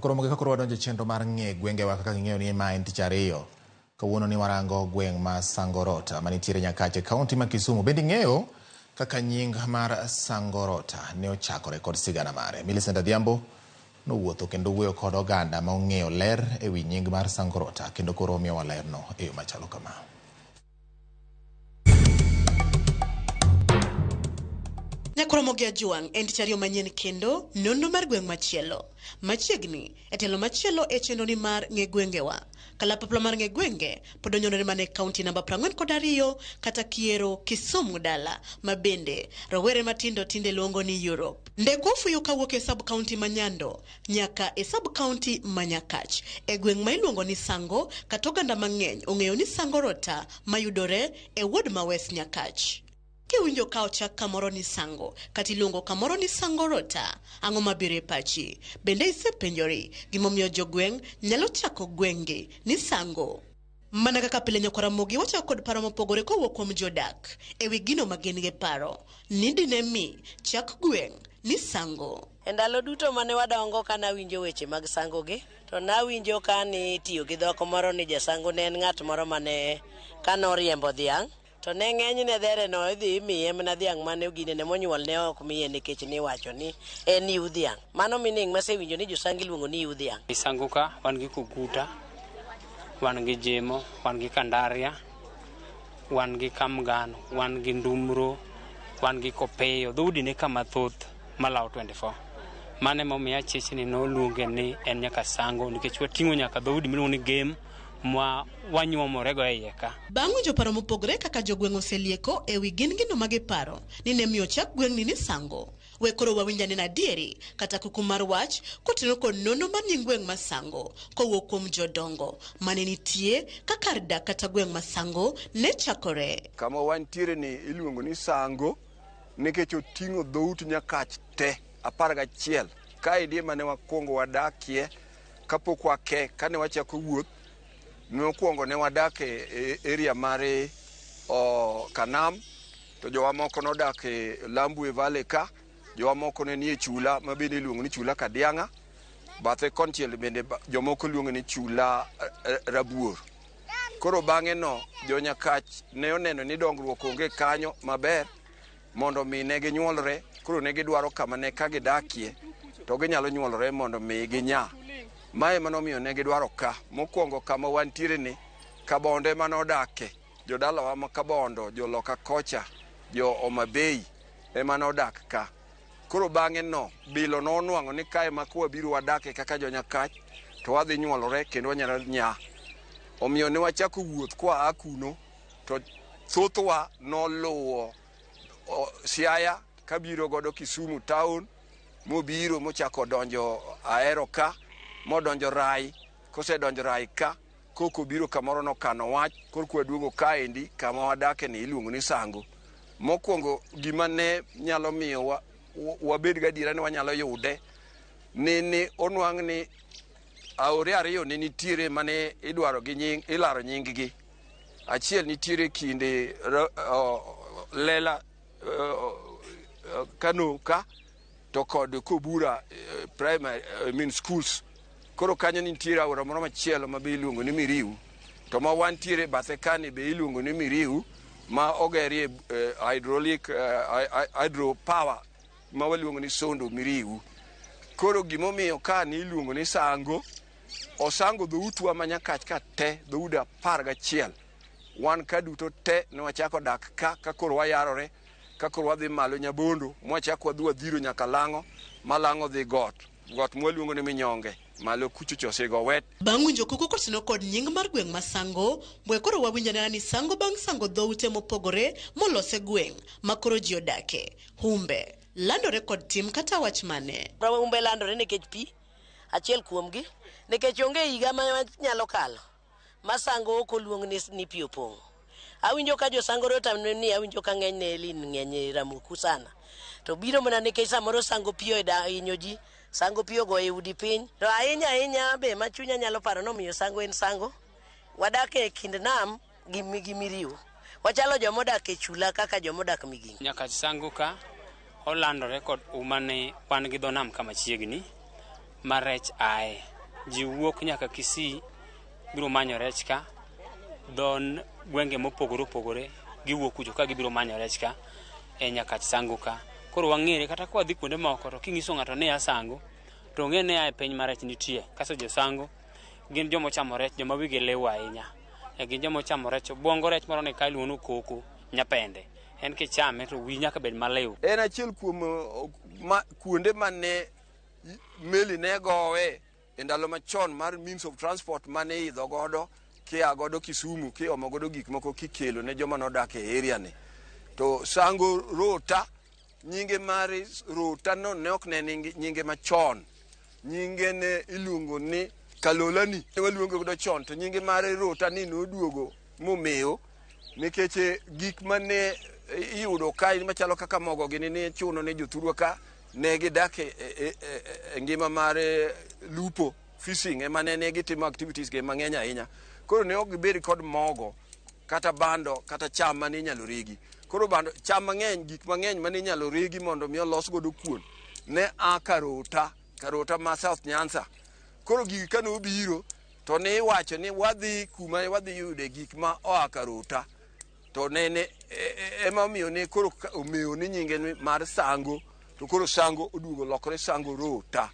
Koro kaka koro wadonjo e chenro mar ng'e gwengewa kaka ging'eyo ni ma en tich ariyo. Kawuono ni warango gweng' ma Sangorota manitiere Nyakach e kaunti ma Kisumu. Bende ing'eyo kaka nying mar Sangorota ne ochakore kod sigana mare. Millicent Adhiambo nowuotho kendo wuoyo kod oganda ma ong'eyo ler e wi nying mar Sangorota kendo koro omiyowa lerno e yo machalo kama. Nyakoromogi Ajwang' en tich ariyo manyien kendo nonro mar gweng' machielo. Machiegni e telo machielo e chenro ni mar ng'e gwengewa. Kalapapla mar ng'e gwenge pod onyonore mana e kaunti namba 42 kata Kiero Kisumu dala ma bende rowere matindo tinde luongo ni Europe. Ndekwa ofuyo kawuok e sub county ma Nyando nyaka e sub county ma Nyakach e gweng' ma iluongo ni Sango kata oganda mang'eny ong'eyo ni Sangorota mayudore e ward ma West Nyakach. Kiwinjo ka ochak kamoro ni Sango kata iluongo kamoro ni Sangorota, ang'o mabiro e pachi? Bende isepenjori gimomiyo jogweng' nyalo chako gweng'gi ni Sango? Mana kaka pile nyakwar Ramogi wachako kod paro mopogore kowuok kuom jodak e wi gino ma gin gi paro ni dine mi chak gweng' ni Sango. E ndalo duto mane wadongo ka nawinjo weche mag sango gi, to nawinjo ka nitiyo gi dhok moro ni jasango ne en ng'at moro mane ka noriembo dhiang' to ne ng'enyne dhere no idhi imiye mana dhiang' mane oginene monyuol ne ok miye nikech niwacho ni en yiw dhiang'. Mano meaning masewinjo ni josango iluongo ni yiw dhiang'. E Sango ka wan gi Koguta, wan gi Jemo, wan gi Kandaria, wan gi Kamgano, wan gi Ndumro, wan gi Kopeyo. Dhoudi ni kama thoth malawo 24. Mano emomiyo achich ni noluonge ni en nyaka Sango nikech wating'o nyaka dhoudi miluongo ni Gem ma wanyuomorego e iye ka. Bang' winjo paro mopogore kaka jogweng' oselieko e wi gin gino ma giparo ni ne miyo chak gweng'ni ni Sango. We koro wawinj anena adieri kata kuku mar wach kotenore kod nonro mar nying gweng' ma Sango kowuok kuom jodongo mane nitie ka kar dak kata gweng' ma Sango ne chakore. Kama wantiere ni iluongo ni Sango nikech oting'o dhout Nyakach te 11. Kaendi ema ne wakwongo wadakie kapok wake kane wachako wuoth. Mokwongo ne wadak e area mar Kanam, to jowa moko nodak e Lambwe Valley ka, jowa moko ne nie chula ma bende iluongo ni chula Kadiang'a, bathe konchiel bende jomoko luongo ni chula Rabuor. Koro bang'e no jo Nyakach ne oneno ni dongruok onge kanyo maber mondo mi ne ginyuolre, koro ne gidwaro kama ne ka gidakie to ginyalo nyuolore mondo mi ginya. Mae manomiyo ne gidwaro ka. Mokwongo kama wantiere ni, Kabondo ema nodake. Jodalawa ma Kabondo, joloka kocha, jo Homa Bay ema nodak ka. Koro bang'e no, bilo nonwang'o ni kae ma kwabiro wadake kaka jo Nyakach to wadhi nyuolore kendo wanyalo nya. Omiyo ne wachako wuoth kwa a kuno to thothwa noluwo Siaya kabiro godo Kisumu town mobiro mochako donjo Ahero ka, modonjo Rai, kosedonjo Rai ka, koko biro kamoro nokano wach, korka waduogo kaendi kama wadake ni iluongo ni Sango. Mokwongo gima ne nyalo miyo wabed gadiera ni wanyalo yude ni onwang' ni aore ariyo ne nitiere mane idwaro gi nying, ilaro nying gi. Achiel nitiere kinde Lela Kano ka to kod Kobura primary, I mean schools. Koro kanyo nitiere aora moro machielo ma be iluongo ni Miriu, to ma wantiere bathe kani be iluongo ni Miriu ma ogerie hydraulic hydro power ma waluongo ni Sondo Miriu. Koro gimomiyo ka ni iluongo ni Sango, osango dhoutwa ma Nyakach ka te, dhoudi 11. Wan ka duto te ne wachako dak ka, ka koro wayarore, ka koro wadhi malo Nyabondo, mwachako wadhi wadhiro nyaka Lang'o, ma Lang'o dhi got, got mwaluongo ni Minyonge, malo kucho cha osego wet. Bang' winjo koko kotenore kod nying mar gweng' ma Sango, we koro wawinj anena ni Sango bang' sango dhoute mopogore molos e gweng' ma koro ji odake, humbe landore kod tim kata wach mane? Humbe landore nikech pi, achiel kuomgi, nikech onge higa ma nyalo kalo ma Sango ok oluong ni pi opong'. Awinjo ka jo Sango Rota ni awinjo ka ng'eny ne lin ng'eny e Ramoku sana. To biro mana nikech samoro Sango pi ohinyo ji, Sango pi ogoyo udi piny. To ahinya ahinya be ma chunya nyalo paro nomiyo Sango en Sango. Wadak e kind nam gi Miriu. Wachalo jomodak e chula kaka jomodak Migingo. Nyakach Sango ka olandore kod uma ni wan gi dho nam kama chiegni. ma rech ae. Ji wuok nyaka Kisii biro manyo rech ka, dho gwenge mopogore opogore giwuok kucho ka gibiro manyo rech ka e Nyakach Sango ka. Koro wang'ere kata ka wadhi kuonde moko to king'iso ng'ato ni a Sango to ong'e ni a e piny ma rech nitie. Kasto jo Sango gin joma ochamo rech, joma wigi liw ahinya. Gin joma ochamo rech, obwongo rech moro ni ka iluongo ni okoko nyapende. En kichame to wiyi nyaka bed maliw. En achiel kuom kuonde mane meli ne gowe e ndalo machon mar means of transport mane iidho godo kia godo Kisumu kiomo godo gik moko kikelo ne joma nodak e area ni. To Sango Rota, nyinge mar Rota no ne ok ne nyinge machon. Nyinge ne iluongo ni Kalolani. Ne waluonge godo chon to nyinge mar Rota ni noduogo momewo nikech gik mane iyudo kae machalo kaka mogo gini ne chuno ne jothurwa ka ne gidak e ngima mar lupo, fishing ema ne gitimo activities ge mang'eny ahinya. Koro ne ok gibed kod mogo kata bando kata cham mane inyalo regi. Koro bando, cham mang'eny, gik mang'eny mane inyalo regi mondo mi olos godo kuon ne a Karota, Karota ma South Nyanza. Koro gigi kane obiro to ne iwacho ni wadhi kuma wadhi yude gik ma oa Karota. To ne ema omiyo ne koro omewo ni nyinge mar Sango, to koro Sango oduogo lokore Sango Rota.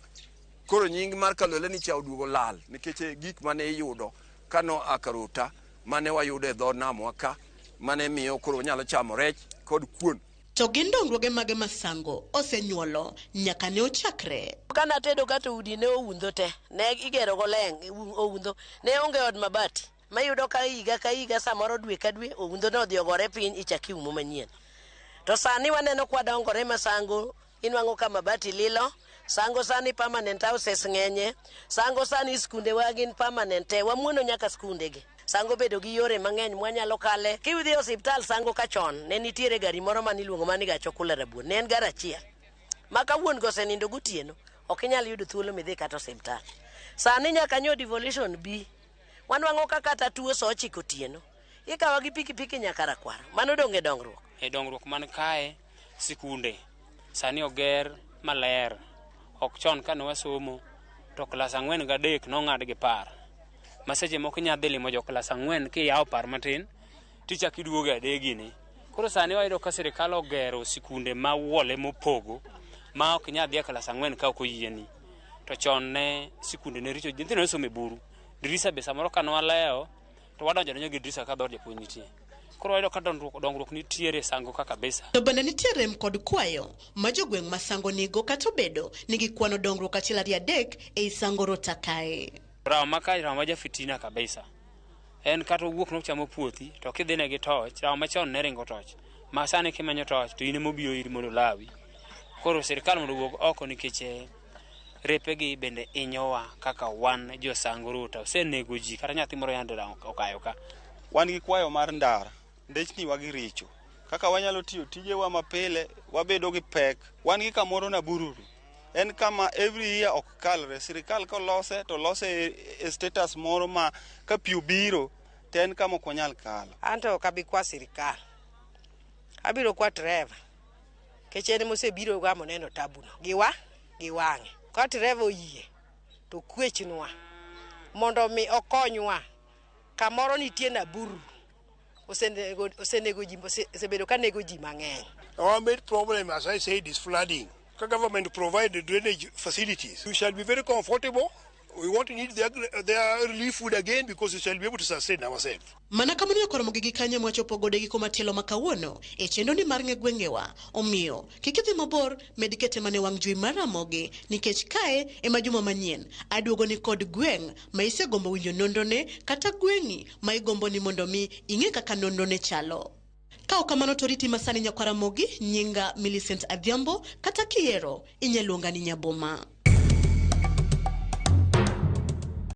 Koro nying mar Kaloleni cha oduogo lal nikech gik mane iyudo kano a Karota mane wayudo e dho namwa ka mane miyo koro wanyalo chamo rech kod kuon. To gin dongruoge mage ma Sango osenyuolo nyaka ne ochakre? Kana tedo ka to udi ne oundho te, ne igero go leng' oundho, ne onge od mabati. Mayudo ka higa ka higa samoro dwe ka dwe oundho no odhi ogore piny ichak iumo manyien. To sani waneno kwa dongore ma Sango inwang'o ka mabati lilo, Sango sani permanent houses ng'enye, Sango sani skunde wa gin permanent te, wamuono nyaka skunde gi. Sango bedo gi yore mang'eny mwanyalo kale. Kidhi e osiptal Sango ka chon ne nitiere gari moro maniluongo mana ni gach okula rabuon, ne en gari achiel. Ma ka wuon go osenindo gotieno, ok inyal yudo thuolo midhi kata osiptal. Sani nyaka nyo devolution bi, wanwang'o ka kata tuo sa 9 otieno, ikawa gi pikipiki nyaka Rakwaro. Mano donge dongruok? E dongruok man kae, sikunde sani oger maler. Ok chon kane wasomo to klas 4 gi 3 nong'ad gi par. Ma seche moko inya dhi limo jo klas 4 kiyawo par matin tichako iduogo e adegini. Koro sani wayudo ka sirikal ogero sikunde ma wuole mopogo ma ok inyal dhi e klas 4 ka ok oyieni. To chon ne sikunde ne richo, nyithindo ne somo e buru. Dirisa be samoro ka nwalewo to wadonjo adonja gi dirisa ka dhood japuonj nitie. Koro wayudo ka dongruok nitiere Sango ka kabisa. To bende nitie rem kod kwayo ma jogweng' ma Sango nigo kata obedo ni gikwano dongruok 1 2 3 ei Sango Rota kae. Rawo ma kae rawo ma jafitina kabisa. En kata owuok nochamo puothi to kidhine gi toch, rawo machon ne ringo toch. Ma sani kimenyo toch to in ema obiro iri mondo olawi. Koro sirikal mondo owuog oko nikech repegi bende inyowa kaka wan jo Sango Rota. Osenego ji kata nyathi moro yande okayo ka. Wan gi kwayo mar ndara, ndechni wa gi richo. Kaka wanyalo tiyo tijewa mapile, wabedo gi pek. Wan gi kamoro Nabururu. En kama every year ok kalre. Sirikal kolose to lose e status moro ma ka pi obiro to en kama ok wanyal kalo. Anto ok abi kwa sirikal. Abiro kwa Trevor. Nikech en mosebiro ga moneno tabuno. Gi gi wang'e. Ka Trevor oyie to kwechnwa mondo mi okonywa. Kamoro nitie Naburu. Osenego ji, osebedo ka nego ji mang'eny. Our main problem, as I said, is flooding. The government provide the drainage facilities. We shall be very comfortable. We won't need their relief food again because we shall be able to sustain ourselves. Mana kamano nyakoromo gi kanyo mwachopo godo giko matielo ma kawuono e chenro ni mar ng'e gwengewa. Omiyo kik idhi mabor, med kete mane wang' jowi mar Ramogi nikech kae ema juma manyien aduogo ni kod gweng' ma isegombo winjo nonrone kata gweng'i ma igombo ni mondo mi ing'e kaka nonrone chalo. Ka ok kamano to riti masani nyakwar Ramogi, nyinga Millicent Adhiambo kata kiyiero inyalo luonga ni Nyaboma.